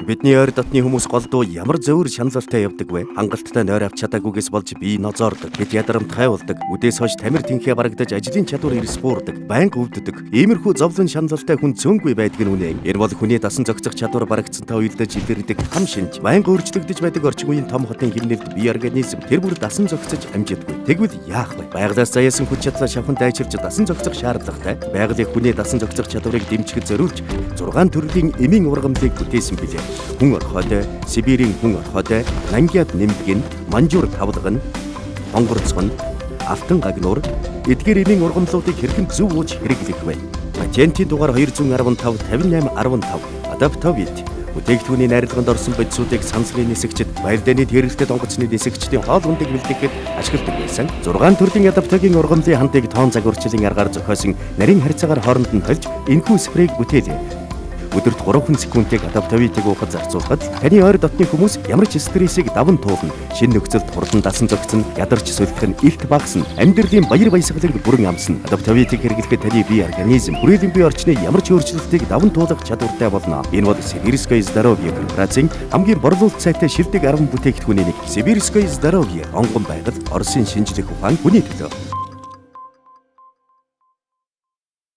Бидний ойр дотны хүмүүс голдуу ямар зөөр шаналлтай явдаг вэ? Хангалттай нойр авч чадаагүйгээс болж бие нозоордог, хэд ядарамтгай болдог, үдээс хойш тамир тэнхээ барагдаж ажлын чадвар эрс буурдаг, байнга өвддөг. Иймэрхүү зовлон шаналлтай хүн цөөнгүй байдаг нь үнэ. Энэ бол хүний дасан зохицох чадвар барагдсантай уялдаж илэрдэг том шинж. Байнга өөрчлөгдөж байдаг орчин үеийн том хотын хэмнэлд бие организм тэр бүр дасан зохицож амжидаггүй. Тэгвэл яах вэ? Байгалиас заяасан хүч чадлаа шавхан дайчилж дасан зохицох шаардлагатай. Байгалийн хүний дасан зохицох чадварыг дэмжихэд зориулж 6 төрлийн эмийн ургамлыг бүтээсэн билээ. Хүн орхойдой, Сибирийн хүн орхойдой, Нангиад нэмдгэн, Манжуур тавлган, Хонгорцгон, Алтан гагнуур эдгээр эмийн ургамлуудыг хэрхэн зөв ууж хэрэглэх вэ? Патентын дугаар 215 58 15 Адаптовит бүтээгдэхүүний найрлаганд орсон бодисуудыг сансрын нисэгчид, баялдааны тэрэлтэд онгоцны нисэгчдийн хоол хүндийг бэлтгэхэд ашигладаг байсан. 6 төрлийн адаптогийн ургамлын хандыг тоон загварчлалын аргаар зохиосон нарийн харьцаагаар хооронд нь холж энэхүү спрейг бүтээлээ. Өдөрт 3 секундыг адаптовитыг уухад зарцуулахад таны ойр дотны хүмүүс ямар ч стрессийг даван туулна. Шинэ нөхцөлд хурдан дасан зохицно, ядарч сөлдөх нь илт багасна, амьдралын баяр баясгаланг бүрэн амсна. Адаптовитыг хэрэглэхэд таны бие организм, хүрээлэн бие орчны ямар ч өөрчлөлтийг даван туулах чадвартай болно. Энэ бол Сибирское здоровье корпорацийн хамгийн борлуулалт сайтай шилдэг 10 бүтээгдэхүүний нэг. Сибирское здоровье онгон байгаль, Оросын шинжлэх ухаан хүний төлөө.